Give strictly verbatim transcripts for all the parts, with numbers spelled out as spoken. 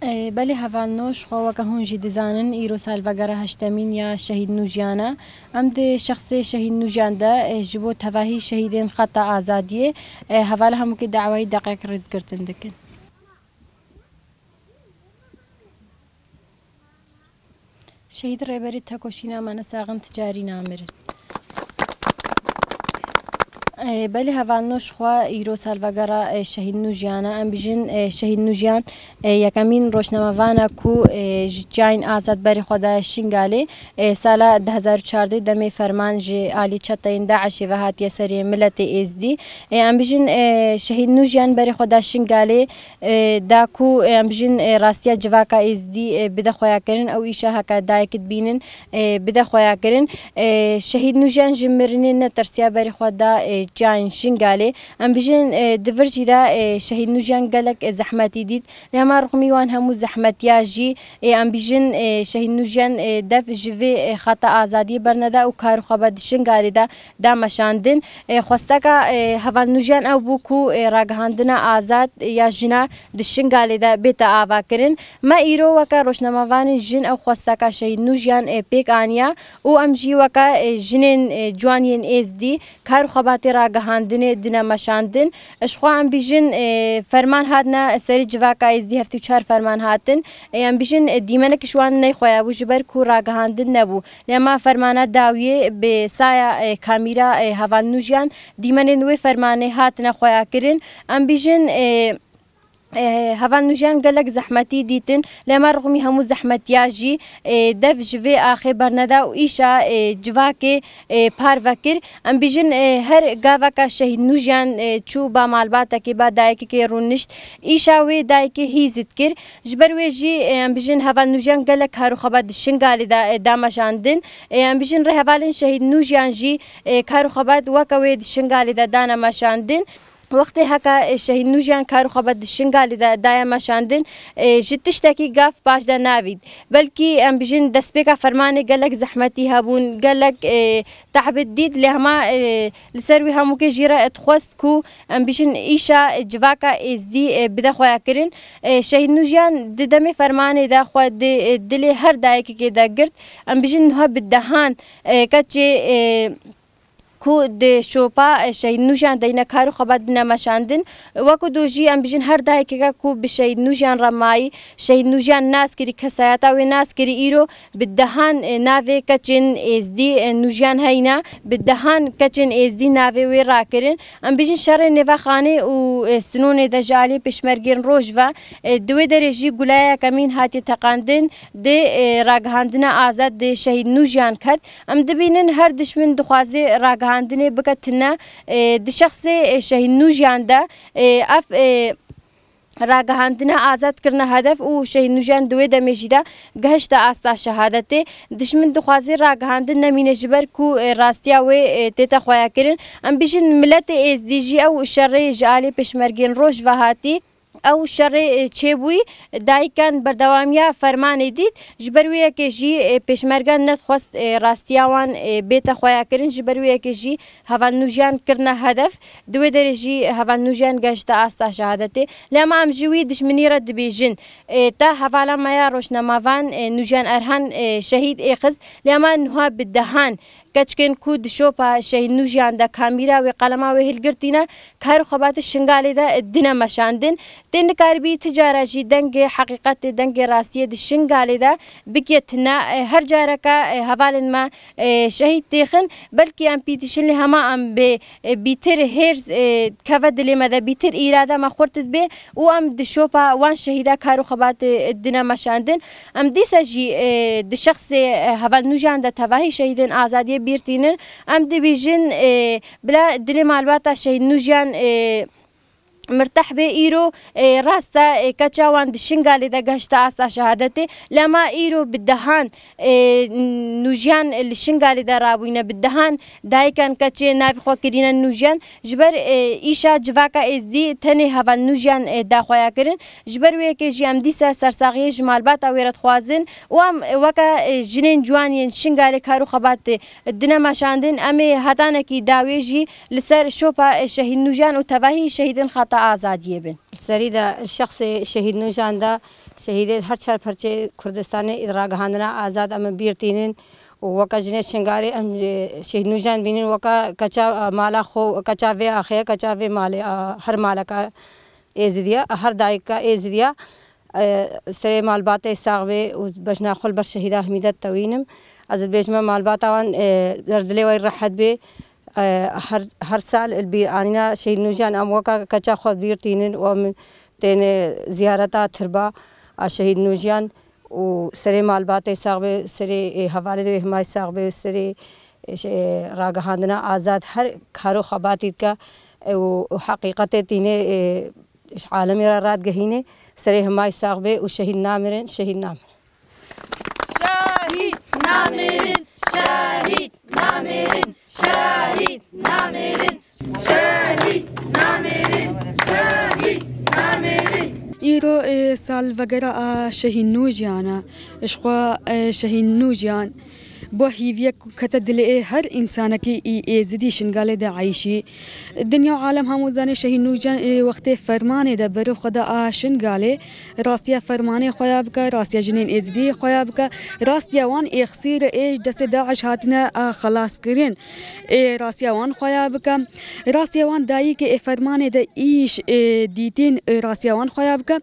Ê, belê hevalno, ji xwe weke hûn jî dizanin, îro salvegera heştemîn ya Şehîd Nûjiyan e. Em di şexsê Şehîd Nûjiyan de, ê, ji bo tevahî şehîdên Xeta Azadiyê, ê, hevala hemûkê dawayî deqek rêzgirtin dikin. Şehîd Rêberî Tekoşîna me nesaxin, ti carî namirin. Ê, belê hevalno, ji xwe îro salvegera, ê, Şehîd Nûjiyan e. Em bijin, ê, Şehîd Nûjiyan, ê, yekemîn rojnamevan e ku, ê, ji çiyayên azad berê xwe daye Şingalê. Ê, sala du hezar û çardeh demê ferman ji alî çeteyên DAIŞê ve hatiye serê miletê Êzdî. Ê, em bijin, ê, Şehîd Nûjiyan berê xwe da Şingalê, ê, da ku, ê, em bijin, ê, rastiya civaka Êzdî, ê, bide xweyakirin, ew îşa heke dayik dibînin, ê, bide xweyakirin. Ê, Şehîd Nûjiyan ji mirinê netirsiya, berê xwe da, ê, çiyayên Şingalê. Em bijin, ê, di vir jî de, ê, Şehîd Nûjiyan gelek, ê, zehmetî dît. Lê hema rixmî wan hemû zehmetiya jî, ê, em bijin, ê, Şehîd Nûjiyan, ê, dev ji vê, ê, xeta azadiyê berneda û kar û xebat di Şingalê de da meşandin. Ê, xwesteka, ê, heval Nûjiyan ew bû ku, ê, ragihandina azad ya jina di Şingalê de bête avakirin. Me îro weke rojnamevanên jin ew xwesteka Şehîd Nûjiyan, ê, pêk aniya û em jî weke, ê, jinên, ê, ciwan yên Êzdî kar û xebatê ragihandinê dine meşandin. Ji xwe em bijin, ê, ferman hatine serê civaka Êzdî, heftê û çar ferman hatin. Ê, em bijin, ê, dîmenek ji wan neyxweya bû, ji ber ku ragihandin nebû. Lê ma fermana dawiyê bi saya, ê, kamîra, ê, heval Nûjiyan dîmenên wê fermanê hatine xweyakirin. Em bijin, ê, ê, heval Nûjiyan gelek zehmetî dîtin, lê ma rixmî hemû zehmetiya jî, ê, dev ji vê axê berneda û îşa, ê, civakê, ê, parve kir. Em bijin, ê, her gaveka Şehîd Nûjiyan, ê, çû ba malbatekê, ba dayikekê rûnişt, îşa wê dayikê hîzit kir. Ji ber wê jî, ê, em bijin heval Nûjiyan gelek kar û xebat di Şingalê de, ê, da meşandin. Ê, em bijin rêhevalên Şehîd Nûjiyan jî, ê, kar û xebat weke wê di Şingalê de dane meşandin. Wextê heke, ê, Şehîd Nûjiyan kar û xebat di Şingalê de daye meşandin, ê, ji tiştekî gav paş de navît. Belkî em bijin destpêka fermanê gelek zehmetî hebûn, gelek, ê, tehb dît, lê hema, ê, li ser wî hemûkê jî re dixwest ku em bijin îşa, ê, civaka Êzdî, ê, bide xweyakirin. Ê, Şehîd Nûjiyan di demê fermanê de xwe di, ê, dilê her dayikekê de girt. Em bijin niha bi dehan, ê, keçê, ê, ku di şopa, e, Şehîd Nûjiyan de yine kar û xebat dine meşandin. Wekî do jî em bijin her dayikeke ku bi Şehîd Nûjiyan re mayî, Şehîd Nûjiyan nas kirî, kesayeta wê nas kirî, îro bi dehan, e, navê keçên Êzdî, e, Nûjiyan heyne, bi dehan keçên Êzdî navê wê rakirin. Em bijin şerê nêvexanê û, e, sinonê de ji alî pêşmergên Rojva, e, di wê derê jî gulaya yekemîn hatiye teqandin, di, e, ragihandina azad di Şehîd Nûjiyan ket. Em dibînin her dişmin dixwaze ragihandinê bike tune, ê, di şexsê, ê, Şehîd Nûjiyan de, ê, ev, ê, ragihandina azad kirine hedef û Şehîd Nûjiyan di wê demê jî de gehişte asta şehadetê. Dişmin dixwaze ragihandin nemîne ji ber ku, ê, rastiya wê, ê, tête xweyakirin. Em bijin miletê Êzdî jî ew şerê ji alî pêşmergên Rojva hatî. Ew şerê, e, çêbûyî, dayikan berdewamiya fermanê dît. Ji ber wê yekê jî, e, pêşmerge nedixwest, e, rastiya wan, e, bête xweyakirin. Ji ber wê yekê jî heval Nûjiyan kirine hedef. Di wê derê jî heval Nûjiyan gehişte asta şehadetê. Lê ema em ji wî dijminî re dibêjin, e, te hevala me ya rojnamevan, e, Nûjiyan Erhan, e, şehîd ê xist. Lê ema niha bi dehan keçikên ku di şopa Şehîd Nûjiyan de kamîra wê, qelema wê hilgirtîne, kar û xebatê Şingalê de dine meşandin. Tê nikaribî ti cara jî dengê heqîqetê, dengê rastiyê di Şingalê de bikê tune. Her careke hevalên me şehîd têxin, belkî em pî dişin, lê hema em bi bîtir hêrs, keve dilê me de, bîtir îrade me xurt dibe û em di şopa wan şehîda kar û xebatê dine meşandin. Em dîsa jî, e, di şexsê, e, heval Nûjiyan de tevahî şehîdên azadiyê bîr tînin. Em dibêjin, e, bila dilê malbata şehîd Nûjiyan, e, mirteh bê. Îro, e, rast e, e, keça wan di Şingalê de gehişte asta şehadetê. Lema îro bi dehan, e, Nûjiyan li Şingalê de rabûyne, bi dehan dayikan keçê navê xwe kirîne Nûjiyan. Ji ber, e, îşa civaka Êzdî tenê heval Nûjiyan, e, daxweya kirin. Ji ber wê yekê jî em dîsa sersaxiyê ji malbata wê re dixwazin û em weke, e, jinên ciwan yên Şingalê kar û xebat, e, dine meşandin. Em ê hetanekî dawê jî li ser şopa, e, şehîd Nûjiyan û tevahî şehîdên Xeta azadiyê bin. Serî de şexsê Şehîd Nûjan de şehîdê her çar parçeyê Kurdistanê ragihandina azad em bîr tînin û weke jinê Şingalê em, e, Şehîd Nûjan bînin weke keça, e, mala xwe, keça vê axê, keça vê malê, e, her maleka Êzidiya, her dayika Êzidiya, e, serê malbatê sax bê û bejna xwe li ber şehîda Hemîde tewînim. Ez dibêjime malbata wan, e, derdilê wê rehet bê. E, her, her sal li bîranîna Şehîd Nûjiyan em weke keça xwe bîr tînin û em têne ziyareta tirba a Şehîd Nûjiyan û serê malbatê sax bê, serê, e, hevalê wê Himay sax bê, serê, e, şey, e, ragihandina azad her kar û xebatî dike, e, û, û heqîqetê tîne, e, ji alemê re radigehîne, serê Himay sax bê û şehîd namirin, şehîd namirin. Şehîd namirin, şehîd namirin, şehîd namirin, şehîd namirin, şehîd namirin. Îro, e, salvegera a Şehîd Nûjiyan e. Ji xwe, e, Şehîd Nûjiyan bo hîviyek ku kete dilê ê her însanekî î Êzidî Şingalê de eyşî. Dinya û alem hemû zanê Şehîd Nûcan ê wextê fermanê de berê xwe da a Şingalê, rastiya fermanê xwe ya bike, rastiya jinên Êzidî xwe ya bike, rastiya wan êxsîr ê ji destê DAIŞ hatine a xelas kirin ê rastiya wan xwe ya bike, rastiya wan dayîkê ê fermanê de îş ê dîtîn ê rastiya wan xwe ya bike.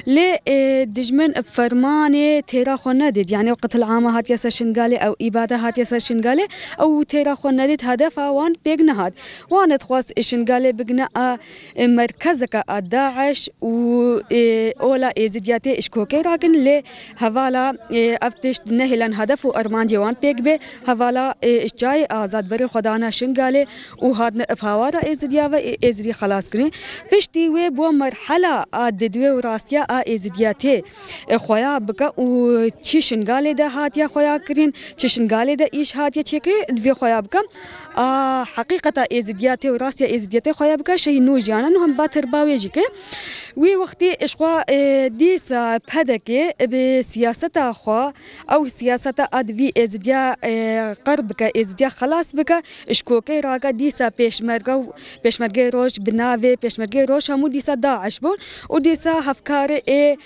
Lê, e, dijmin fermanê têra xwe nedît. Yanî ew qitil ama hatiye ser Şingalê, ew îbade hatiye ser Şingalê, ew têra xwe nedît, hedefa wan pêk nehat. Wan dixwest Şingalê bigine a, e, merkezeke a DAIŞ û, e, ola êzidiyatê ji kokê rakin, lê hevala, e, ev tişt nehêlan hedef û armancê wan pêk bê. Hevala, e, çayê azad berê xwe dana Şingalê û hatine bi hawara êzidiya ve, ê, êzidî xelas kirin. Piştî wê bo merhela a didwê û rastiya a êzidiyatê, e, xweya bike û çi Şingalê de hatiye xweya kirin, çi Şingalê de îş hatiye çêkirin, divê xweya bike. A heqîqeta êzidiyatê û rastiya êzidiyatê xweya bike, Şehîd Nûjiyan e, û hem batir bawê jî ke. Wî wextî ji xwe, e, dîsa pedekê bi siyaseta xwe, ew siyaseta a di vî êzidiya, e, qer bike, êzidiya xelas bike, ji kokê rake dîsa pêşmerge û pêşmergê roj bi navê pêşmergê roj hemû dîsa DAIŞ bûn û dîsa hevkarê ê,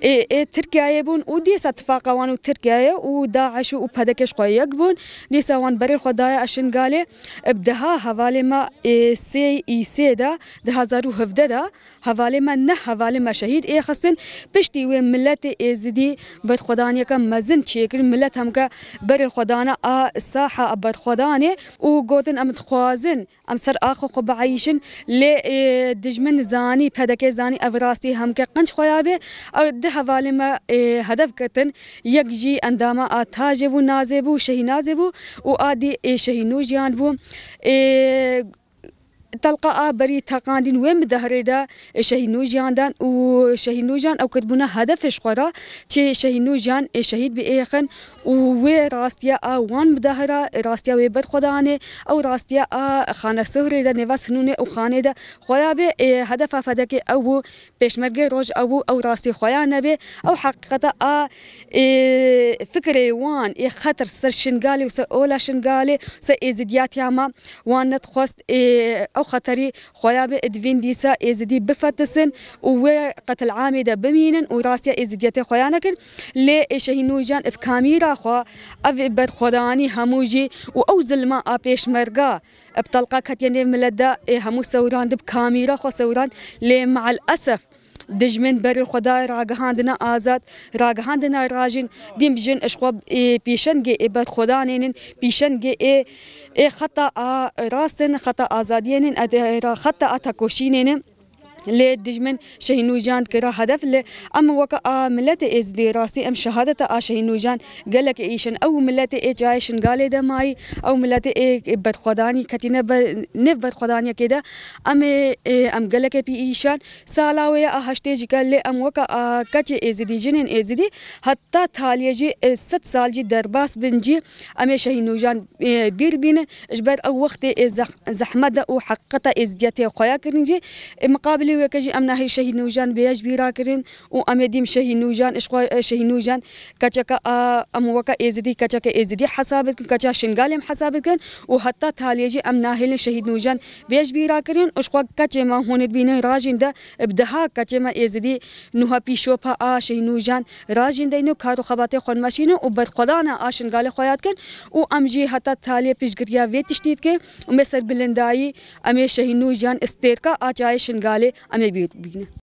ê, ê Tirkiyeyê bûn û dîsa tifaqa wan û Tirkiyeyê û DAIŞ û PDK ji xwe yek bûn. Dîsa wan berê xwe daye a Şingalê. Bi deha hevalê me ê sê î sê de, du hazar û hevdeh de, hevalê me neh hevalê me şehîd ê xistin. Piştî wê miletê êzidî berxwedaniyeke mezin çêkirin. Milet hemke berê xwe dana a saha a berxwedanê û gotin, em dixwazin em ser axa xwe bieyîşin. Lê, ê, dijmin zanî, PDK zanî ev rastî hemke qenc xwe ya bê. Ew du hevalê me, ê, hedef girtin. Yek jî endama a tajê bû, nazê bû, şehînazê bû û a dî, ê, Şehîd Nûjiyan bû. Ê, Telqa a berî teqandîn wê mideherê de, e, Şehîd Nûjiyan dan û Şehîd Nûjiyan ew kiribûne hedefê ji xwe re, çi Şehîd Nûjiyan, e, şehîd bi êxin û wê rastiya a wan midehera, e, rastiya wê berxwedanê, ew rastiya a Xane Suhrê de, nêva Sinûnê û Xanê de xweya bê, e, hedefa PDK ew bû, pêşmergê roj ew bû, ew rastî xweya nebê, ew heqîqeta a, e, fikrê wan, ê xetir ser Şingalê û ser ola Şingalê, ser êzidiyatiya me, Wan nedixwest, ê, ew xeterî xweya bi divîn dîsa êzidî bifetisin û wê qetilamê de bimînin û rastiya êzidiyetê xweya nekin. Lê ê Şehîd Nûcan bi kamîra xwe ev berxwedanî hemû jî û ew zilma a pêşmerga bi telqa ketiye nêv milet de, ê hemû sewran di bi kamîra xwe sewran. Lê me'el esef, Dijmin berê xwe daye ragihandina azad, ragihandina rajin, dîm jin ji xwe, ê, pîşengê ê berxwedanê nin, pîşengê ê, ê xeta a rast in, xeta azadiyê nin, ê, ra-, xeta a tekoşînê nin. Lê dijmin Şehîd Nûcan dikira hedef, lê em weke a miletê êzidî rastî em şehadeta a Şehîd Nûcan gelek êşin. Ew miletê ê çayê Şingalê de mayî, ew miletê ê berxwedanî ketîne be-, nêv berxwedaniyekê de. Em ê, ê, em gelekê pî îşan. Sala wê ya a heştê jî ke lê em weke a keçê êzidî, jinên êzidî heta taliyê jî, ê, sed sal jî derbas bin jî em ê Şehîd Nûcan, ê, bîr bînin. Ji ber ew wextê ê zeh-, zehmet de û heqîqeta êzidiyetê xweya kirin jî, ê, miqabilê Weke jî em nahêlin Şehîd Nûjan bêje bîra kirin û em ê dîm Şehîd Nûjan, ji xwe, e, Şehîd Nûjan keçeke a, em weke Êzidî, keçeke Êzidî hesab dikin, keça Şingalê em hesab dikin û heta taliyê jî em nahêlin Şehîd Nûjan bêje bîra kirin û ji xwe keçê me hûn dibînin rajîn de bi deha keçê me Êzidî nuha pîşopa a Şehîd Nûjan rajîn deyne û kar û xebatê xwe meşîne û berxwedana a Şingalê xwe ya dikin û em jî heta taliyê piştgiriya vê tiştî dikin û me serbilindayî em ê Şehîd Nûjan stêrka a çayê Şingalê em ê bîr bîne.